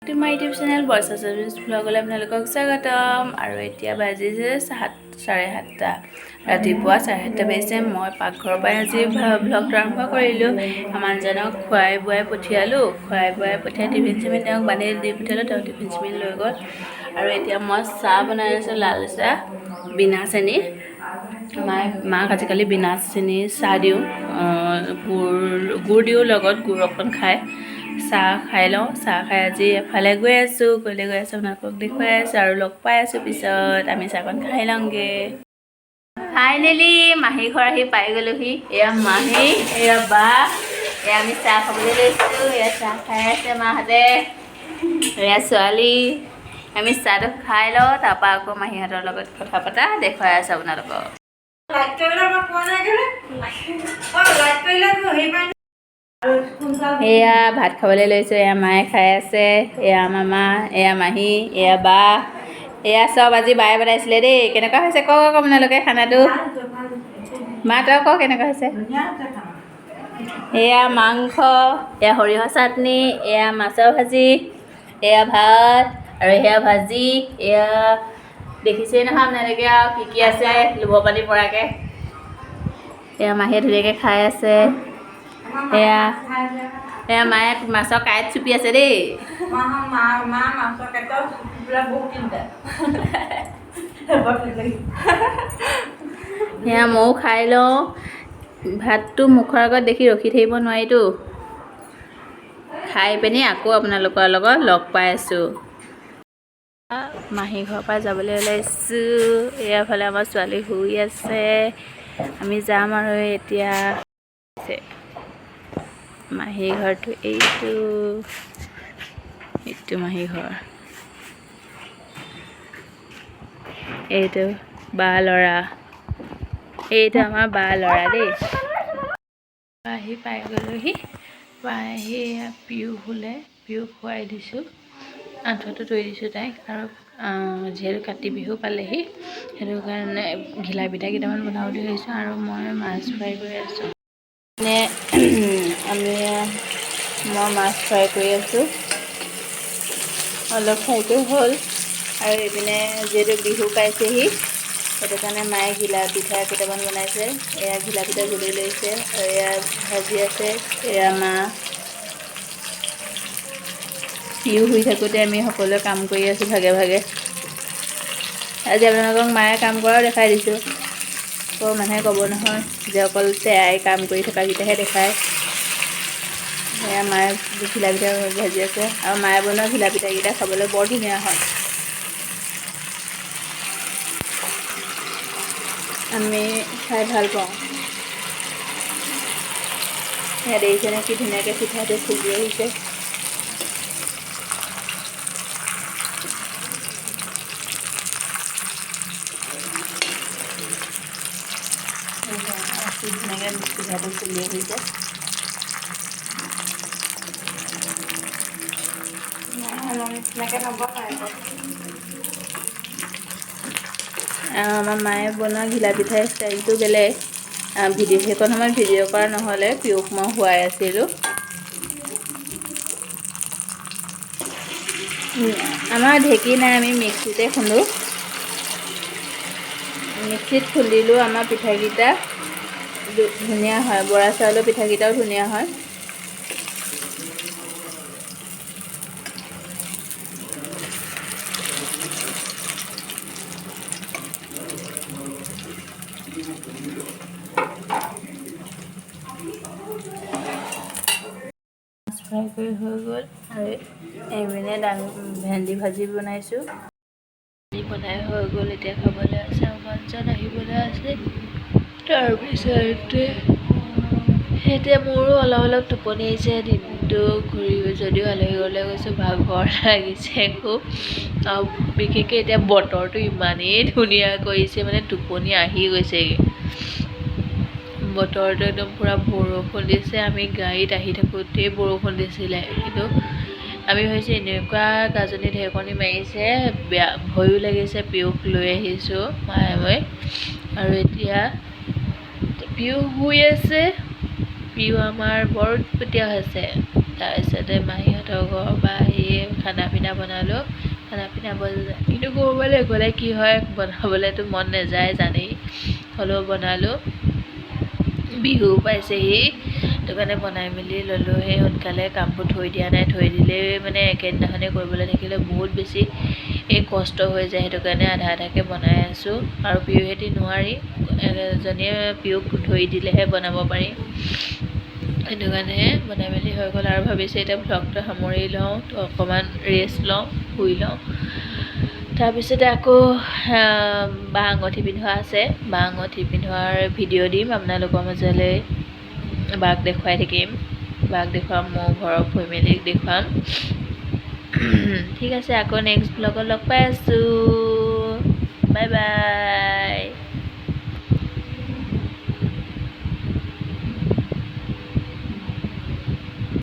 To my YouTube channel Barsha service ভ্লগলৈ আপোনালোকক স্বাগতম। আৰু এতিয়া বাজিছে 7:30, ৰাতিপুৱা 7:30 বাজিছে। মই পাকঘৰৰ পৰাই আজি ভ্লগটো আৰম্ভ কৰিলোঁ। মানুহজনক খুৱাই বোৱাই পঠিয়ালোঁ। খুৱাই বোৱাই পঠিয়াই টিফিন চিফিন তেওঁক বান্ধি দি পঠিয়ালোঁ। তেওঁ টিফিন চিফিন লৈ গ'ল। আৰু এতিয়া মই চাহ বনাই আছোঁ, লাল চাহ বিনা চেনি। মাক আজিকালি বিনা চেনি চাহ দিওঁ, গুড় দিওঁ লগত, গুড় অকণ খায়। চাহ খাই লওঁ। চাহ খাই আজি এফালে গৈ আছোঁ, ক'লৈ গৈ আছোঁ আপোনালোকক দেখুৱাই আছোঁ আৰু লগ পাই আছোঁ পিছত। আমি চাহকণ খাই লওঁগৈ। ফাইনেলি মাহী ঘৰ আহি পাই গ'লোহি। এয়া মাহী, এয়া বা, এয়া আমি চাহ খাবলৈ লৈছোঁ। এয়া চাহ খাই আছে মাহঁতে, এয়া ছোৱালী। আমি চাহটো খাই লওঁ, তাৰপৰা আকৌ মাহীহঁতৰ লগত কথা পতা দেখুৱাই আছোঁ আপোনালোকক। এয়া ভাত খাবলৈ লৈছোঁ। এয়া মায়ে খাই আছে, এয়া মামা, এয়া মাহী, এয়া বা। এয়া চব আজি বায়ে বনাইছিলে দেই। কেনেকুৱা হৈছে কওক আকৌ আপোনালোকে খানাটো। মা, তই কওক কেনেকুৱা হৈছে। এয়া মাংস, এয়া সৰিয়হ চাটনি, এয়া মাছৰ ভাজি, এয়া ভাত আৰু এয়া ভাজি। এয়া দেখিছেই নহয় আপোনালোকে আৰু কি কি আছে, লোভৰ পানী পৰাকৈ। এয়া মাহীয়ে ধুনীয়াকৈ খাই আছে। এয়া এয়া মায়ে মাছৰ কাঁইট চুপি আছে দেই। সেয়া ময়ো খাই লওঁ। ভাতটো মুখৰ আগত দেখি ৰখি থাকিব নোৱাৰিতো। খাই পিনি আকৌ আপোনালোকৰ লগত লগ পাই আছোঁ। মাহী ঘৰৰ পৰা যাবলৈ ওলাইছোঁ। এয়াফালে আমাৰ ছোৱালী শুই আছে। আমি যাম আৰু এতিয়া। মাহী ঘৰটো এইটো, এইটো মাহী ঘৰ, এইটো বা ল'ৰা, এইটো আমাৰ বা ল'ৰা দেই। আহি পাই গ'লোহি। পাই আহি পিউ শুলে, পিউ খুৱাই দিছোঁ, আঁঠুৱাটো তৰি দিছোঁ তাইক। আৰু যিহেতু কাতি বিহু পালেহি, সেইটো কাৰণে ঘিলা পিঠা কেইটামান বনাব বুলি ভাবিছোঁ। আৰু মই মাছ ফ্ৰাই কৰি আছোঁ। মানে মই মাছ ফ্ৰাই কৰি আছোঁ, অলপ ফ্ৰাই কৰি হ'ল। আৰু এইপিনে যিহেতু বিহু পাইছেহি, সেইটো কাৰণে মায়ে ঘিলা পিঠা কেইটামান বনাইছে। এয়া ঘিলা পিঠা গুলি লৈছে আৰু এয়া ভাজি আছে। এয়া মা, পিউ শুই থাকোঁতে আমি সকলোৱে কাম কৰি আছোঁ ভাগে ভাগে। আজি আপোনালোকক মায়ে কাম কৰাও দেখাই দিছোঁ। আকৌ মানুহে ক'ব নহয় যে অকল তেয়াই কাম কৰি থকাকেইটাহে দেখায়। এয়া মায়ে ঘিলা পিঠা ভাজি আছে। আৰু মায়ে বনোৱা ঘিলা পিঠাকেইটা খাবলৈ বৰ ধুনীয়া হয়। আমি খাই ভাল পাওঁ। সেয়া দেখিছেনে কি ধুনীয়াকৈ পিঠাটো ফুলি আহিছে। কি ধুনীয়াকৈ পিঠাটো ফুলি আহিছে। আমাৰ মায়ে বনোৱা ঘিলা পিঠাৰ ষ্টাইলটো বেলেগ। ভিডিঅ' সেইকণ সময়ত ভিডিঅ' কৰা নহ'লে, পিউক মই শুৱাই আছিলোঁ। আমাৰ ঢেঁকী নাই, আমি মিক্সিতে খুন্দো। মিক্সিত খুন্দিলেও আমাৰ পিঠাকেইটা ধুনীয়া হয়। বৰা চাউলৰ পিঠাকেইটাও ধুনীয়া হয়। মাছ ফ্ৰাই কৰি হৈ গ'ল। আৰু এইপিনে ভেন্দি ভাজি বনাইছোঁ। বনাই হৈ গ'ল, এতিয়া খাবলৈ আছে। মানুহজন আহিবলৈ আছে। তাৰপিছতে এতিয়া মোৰো অলপ অলপ টোপনি আহিছে। দিনটো ঘূৰি যদিও আলহী ঘৰলৈ গৈছোঁ, ভাগৰ লাগিছে খুব। আৰু বিশেষকৈ এতিয়া বতৰটো ইমানেই ধুনীয়া কৰিছে, মানে টোপনি আহি গৈছেগৈ। বতৰটো একদম পূৰা বৰষুণ দিছে। আমি গাড়ীত আহি থাকোঁতেই বৰষুণ দিছিলে, কিন্তু আমি ভাবিছোঁ এনেকুৱা গাজনি ঢেৰেকনি মাৰিছে, বেয়া ভয়ো লাগিছে। পিউক লৈ আহিছোঁ মায়ে মই। আৰু এতিয়া পিউ শুই আছে। পিউ আমাৰ বৰ উৎপতীয়া হৈছে। তাৰপিছতে মাহীহঁতৰ ঘৰৰ পৰা আহি খানা পিনা বনালোঁ। খানা পিনা কিন্তু ক'ৰবালৈ গ'লে কি হয়, বনাবলৈতো মন নাযায় জানেই, হ'লেও বনালোঁ। বিহু পাইছেহি, সেইটো কাৰণে বনাই মেলি ল'লোঁ। সেই সোনকালে কামবোৰ থৈ দিয়া নাই, থৈ দিলেই মানে একেদিনাখনেই কৰিবলৈ থাকিলে বহুত বেছি এই কষ্ট হৈ যায়। সেইটো কাৰণে আধা আধাকৈ বনাই আছোঁ। আৰু পিয়ুহেঁতি নোৱাৰি, এজনীয়ে পিয়ুক ধৰি দিলেহে বনাব পাৰি। সেইটো কাৰণে বনাই মেলি হৈ গ'ল। আৰু ভাবিছোঁ এতিয়া ভ্লগটো সামৰি লওঁ, তো অকণমান ৰেষ্ট লওঁ, শুই লওঁ। তাৰপিছতে আকৌ বা আঙুঠি পিন্ধোৱা আছে, বা আঙুঠি পিন্ধোৱাৰ ভিডিঅ' দিম আপোনালোকৰ মাজলৈ। বাক দেখুৱাই থাকিম, বাক দেখুৱাম, মোৰ ঘৰৰ ফেমিলিক দেখুৱাম। ঠিক আছে, আকৌ নেক্সট ব্লগত লগ পাই আছোঁ। Bye bye.